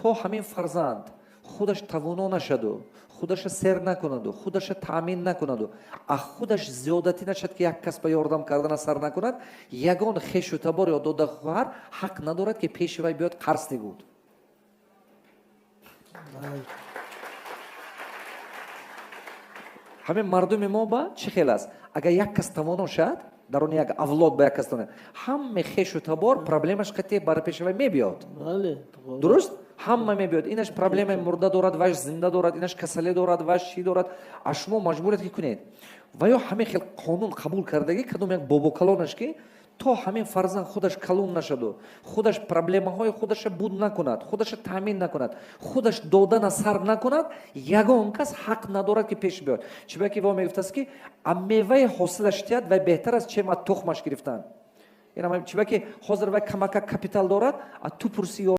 То ҳамин фарзанд худаш тавоно нашаду, худаша сер накунаду, худаша таъмин накунаду, а худаш зиёдатӣ нашад, ки як кас ба ёрдам кардана сар накунад, ягон хешу табор ё дода хоҳар ҳақ надорад, ки пеши вай биёд, қарз дигӯд. Ҳамин мардуми мо ба чӣ хел аст? Агар як кас тавоно шад, дар он як авлод ба як кас тавоно, ҳаме хешу табор проблемаш қати бар пеши вай мебиёд. Дуруст, ҳама мебиёд: инаш проблемаи мурда дорад, ваш зинда дорад, инаш касале дорад, ваш чӣ дорад. А шумо маҷбуред, ки кунед. Ва ё ҳамин хел қонун қабул кардагӣ, кадом як бобокалонаш, ки то ҳамин фарзанд худаш калон нашаду, худаш проблемаҳои худаша буд накунад, худаша таъмин накунад, худаш додана сар накунад, ягон кас ҳақ надорад, ки пеш биёд. Чунки во мегуфтааст, ки а меваи ҳосилаш тиҳад, вай беҳтар аст, чем аз тухмаш гирифтан. Чунки ҳозир вай камака капитал дорад, а ту пурси.